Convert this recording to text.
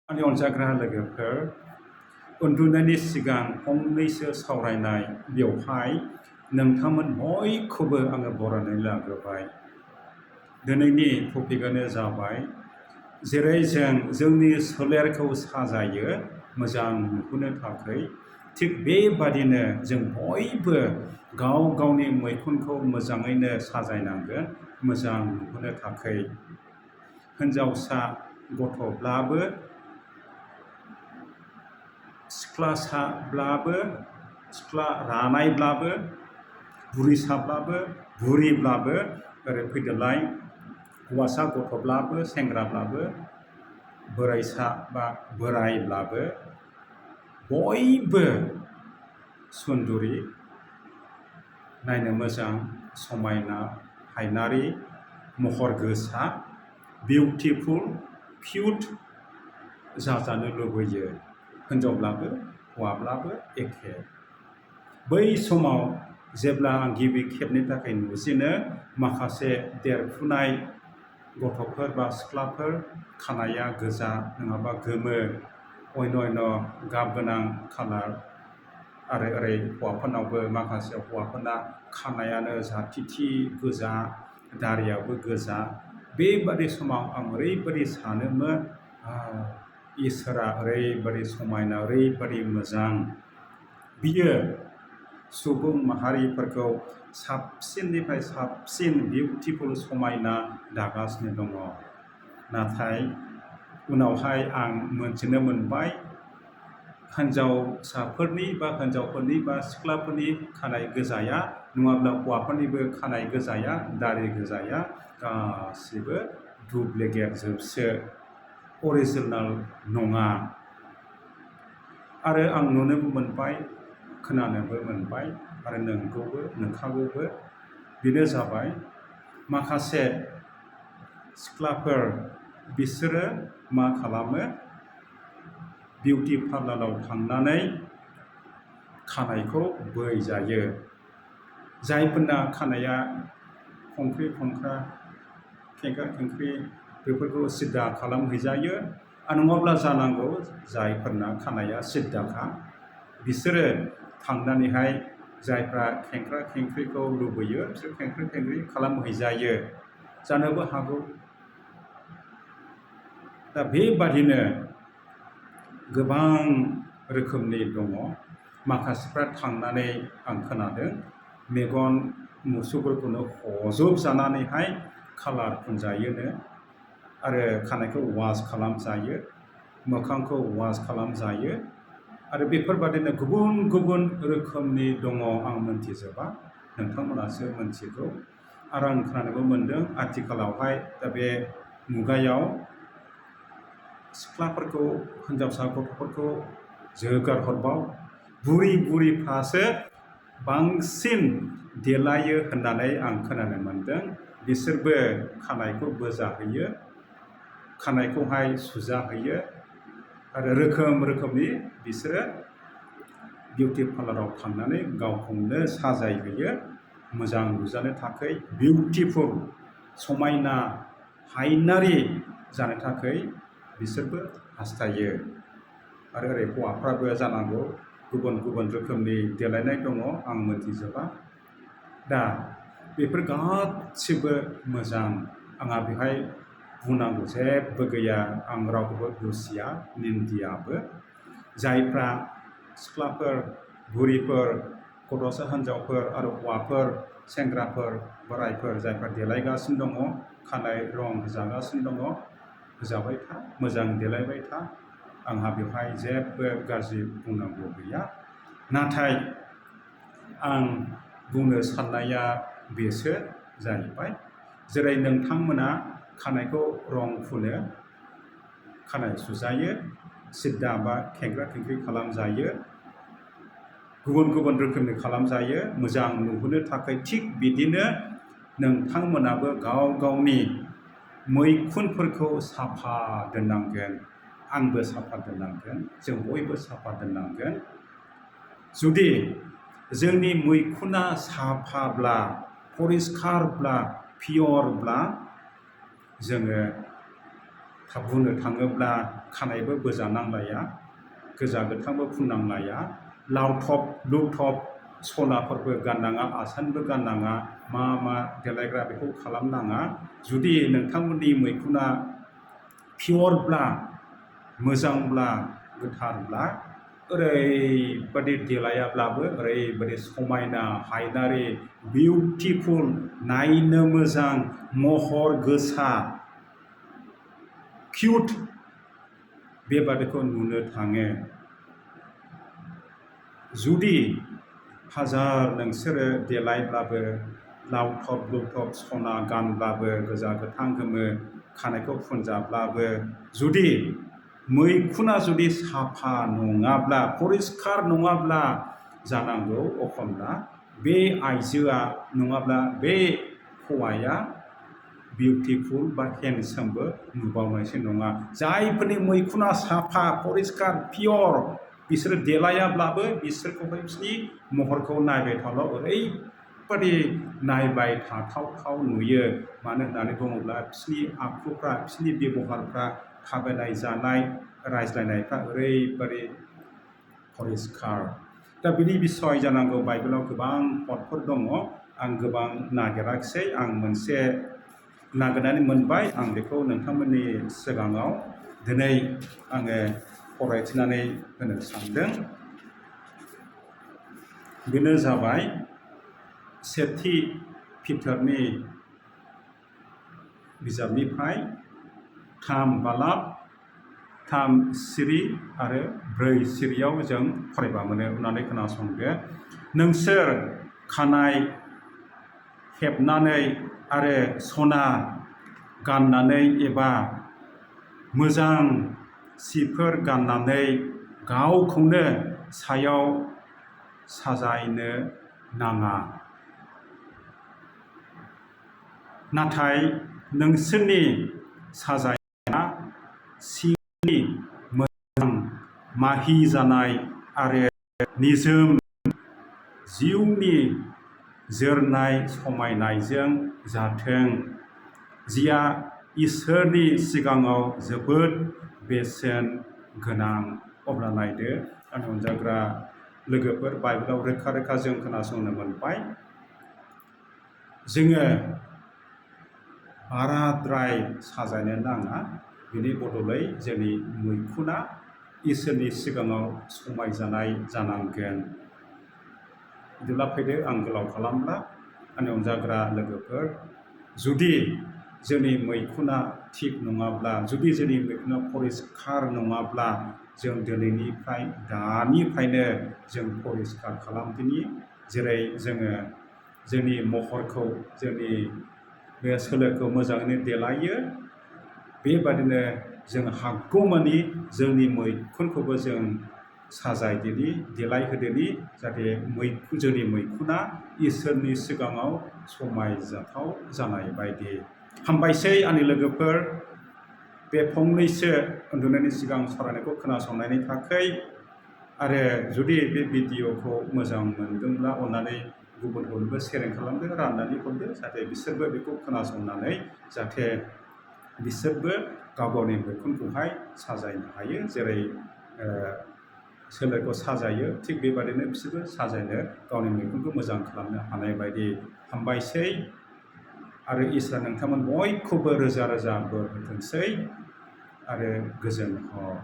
आंनि अनजाग्रा लोगोफोर उन्दुनायनि सिगां फंनैसो सावरायनाय बेवहाय नोंथांमोन बयखौबो आङो बरायनानै लाग्रोबाय। दिनैनि टपिकआनो जाबाय जेरै जोंनि सोलेरखौ साजायो मोजां नुहोनो थाखाय थिग बेबादिनो जों बयबो गाव गावनि मैखुनखौ मोजाङैनो साजायनांगोन मोजां नुहोनो थाखाय। हिन्जावसा गथ'ब्लाबो सिख्लासाब्लाबो सिख्ला रानायब्लाबो बुरिसाब्लाबो बुरिब्लाबो ओरै फैदोलाय हौवासा गथ'ब्लाबो सेंग्राब्लाबो बोराइसा बा बोराइब्लाबो बयबो सुन्दुरि नायनो मोजां समायना हायनारि महर गोसा बिउटिफुल किउट जाजानो लुबैयो। हिन्जावब्लाबो हौवाब्लाबो एखे। बै समाव जेब्ला आं गिबि खेबनि थाखाय नुजेनो माखासे देरफुनाय गथ'फोर बा सिख्लाफोर खानाया गोजा नङाबा गोमो अन्य गाब गोनां कालार आरो ओरै हौवाफोरनावबो माखासे हौवाफोरना खानायानो जाथिथि गोजा दारियाबो गोजा। बेबादि समाव आं ओरैबादि सानोमोन इसोरा ओरैबादि समायना ओरैबादि मोजां बियो सुबुं माहारिफोरखौ साबसिननिफ्राय साबसिन बिउटिफुल समायना दागासिनो दङ। नाथाय उनावहाय आं मोनथिनो मोनबाय हिन्जावसाफोरनि बा सिख्लाफोरनि खानाय गोजाया नङाब्ला हौवाफोरनिबो खानाय गोजाया दारि गोजाया गासिबो डुप्लिकेट जोबसो अरिजिनेल नङा। आरो आं नुनोबो मोनबाय खोनानोबो मोनबाय आरो नंखागौबो बेनो जाबाय माखासे सिख्लाफोर बिसोरो मा खालामो बिउटि पार्लाराव थांनानै खानायखौ बोजायो। जायफोरना खानाया खंख्रि खंख्रा खेंख्रा खेंख्रि बेफोरखौ सिद्दा खालामहैजायो आरो नङाब्ला जानांगौ जायफोरना खानाया सिद्दाखा बिसोरो थांनानैहाय जायफ्रा खेंख्रा खेंख्रिखौ लुबैयो बिसोर खेंख्रा खेंख्रि खालामहैजायो जानोबो हागौ। दा बेबादिनो गोबां रोखोमनि दङ। माखासेफ्रा थांनानै आं खोनादों मेगन मुसौफोरखौनो हजबजानानैहाय कालार फुनजायोनो आरो खानायखौ वास खालामजायो मोखांखौ वास खालामजायो आरो बेफोरबादिनो गुबुन गुबुन रोखोमनि दङ। आं मोनथिजोबा नोंथांमोनासो मोनथिगौ आरो आं खोनानोबो मोनदों आथिखालावहाय दा बे मुगायाव सिख्लाफोरखौ हिन्जावसा गथ'फोरखौ जोगारहरबाव बुरिफ्रासो बांसिन देलायो होननानै आं खोनानो मोनदों। बिसोरबो खानायखौ बोजाहैयो खानायखौहाय सुजाहैयो आरो रोखोम रोखोमनि बिसोरो बिउटि पार्लाराव थांनानै गावखौनो साजायहैयो मोजां नुजानो थाखाय बिउटिफुल समायना हायनारि जानो थाखाय बिसोरबो हास्थायो। आरो ओरै हौवाफ्राबो जानांगौ गुबुन गुबुन रोखोमनि देलायनाय दङ आं मोनथिजोबा। दा बेफोर गासिबो मोजां आंहा बेहाय बुंनांगौ जेबो गैया आं रावखौबो दुसिया निन्दियाबो। जायफ्रा सिख्लाफोर बुरिफोर गथ'सा हिन्जावफोर आरो हौवाफोर सेंग्राफोर बोराइफोर जायफ्रा देलायगासिनो दङ खानाय रं होजागासिनो दङ होजाबाय था मोजां देलायबाय था आंहा बेवहाय जेबो गाज्रि बुंनांगौ गैया। नाथाय आं बुंनो साननाया बेसो जाहैबाय जेरै नोंथांमोना खानायखौ रं फुनो खानाय सुजायो सिद्दा बा खेंख्रा खेंख्रि खालामजायो गुबुन गुबुन रोखोमनि खालामजायो मोजां नुहोनो थाखाय थिग बिदिनो नोंथांमोनाबो गाव गावनि मैखुनफोरखौ साफा दोननांगोन। आंबो साफा दोननांगोन जों बयबो साफा दोननांगोन। जुदि जोंनि मैखुना साफाब्ला परिस्कारब्ला पियरब्ला जोङो बुंनो थाङोब्ला खानायबो बोजानांलाया, गोजा गोथांबो फुननांलाया, लावथब लुथब सनाफोरबो गाननाङा, आसानबो गाननाङा, मा देलायग्रा बेखौ खालामनाङा। जुदि नोंथांमोननि मैखुना पियरब्ला, मोजांब्ला, गोथारब्ला ओरैबादि देलायाब्लाबो ओरैबादि समायना हायनारि बिउटिफुल, नायनो मोजां, महर गोसा, किउट बेबादिखौ नुनो थाङो। जुदि हाजार नोंसोरो देलायब्लाबो, लावथब लुथब सना गानब्लाबो, गोजा गोथां गोमो खानायखौ फुनजाब्लाबो, जुदि मैखुना जुदि साफा नङाब्ला, परिस्कार नङाब्ला जानांगौ अखमब्ला बे आइजोआ नङाब्ला बे हौवाया बिउटिफुल बा हेन्डसामबो नुबावनायसो नङा। जायफोरनि मैखुना साफा परिस्कार पियर, बिसोरो देलायाब्लाबो बिसोरखौहाय बिसोरनि महरखौ नायबाय थाब्ला ओरैबादि नायबाय थाथावथाव नुयो। मानो होननानै बुङोब्ला बिसोरनि आखुफ्रा, बिसोरनि बेबहारफ्रा, थाबायनाय जानाय रायज्लायनायफ्रा ओरैबादि परिस्कार। दा बिनि बिसय जानांगौ बाइबेलाव गोबां पदफोर दङ। आं गोबां नागिराखिसै, आं मोनसे नागिरनानै मोनबाय। आं बेखौ नोंथांमोननि सिगाङाव दिनै आङो फरायथिनानै होनो सानदों। बेनो जाबाय सेथि पिटारनि बिजाबनिफ्राय 3 बालाब 3 सिरि आरो 4 सिरियाव जों फरायबा मोनो। अननानै खोनासंदो। नोंसोर खानाय हेबनानै आरो सना गाननानै एबा मोजां सिफोर गाननानै गावखौनो सायाव साजायनो नाङा। नाथाय नोंसोरनि साजायनाया सिंनि मोजां, माहि जानाय आरो निजोम जिउनि जोरनाय समायनायजों जाथों, जिया इसोरनि सिगाङाव जोबोद बेसेन गोनां। अब्ला नायदो आंनि अनजाग्रा लोगोफोर, बाइबेलाव रोखा रोखा जों खोनासंनो मोनबाय। जोङो बाराद्राय साजायनो नाङा, बिनि बदलै जोंनि मैखुना इसोरनि सिगाङाव समायजानाय जानांगोन। बिदिब्ला फैदो, आं गोलाव खालामला। आंनि अनजाग्रा लोगोफोर, जुदि जोंनि मैखुना थिग नङाब्ला, जुदि जोंनि मैखुना परिस्कार नङाब्ला, जों दिनैनिफ्राय दानिफ्रायनो जों परिस्कार खालामदिनि। जेरै जोङो जोंनि महरखौ, जोंनि बे सोलेरखौ मोजाङैनो देलायो, बेबादिनो जों हागौमानि जोंनि मैखुनखौबो जों साजायदिनि, देलायहोदिनि, जाहाथे जोंनि मैखुना इसोरनि सिगाङाव समायजाथाव जानाय बायदि। हामबायसै आंनि लोगोफोर, बे फंनैसो उन्दुनायनि सिगां सावरायनायखौ खोनासंनायनि थाखाय। आरो जुदि बे भिडिअखौ मोजां मोनदोंब्ला अननानै गुबुनफोरनोबो शेयारिं खालामदो, राननानै हरदो, जाहाथे बिसोरबो बेखौ खोनासंनानै जाहाथे बिसोरबो गाव गावनि मैखुनखौहाय साजायनो हायो। जेरै सोलेरखौ साजायो, थिग बेबादिनो बिसोरबो साजायनो, गावनि मैखुनखौ मोजां खालामनो हानाय बायदि। हामबायसै आरो इसोरा नोंथांमोन बयखौबो रोजा रोजा बोर होथोंसै आरो गोजोन हर।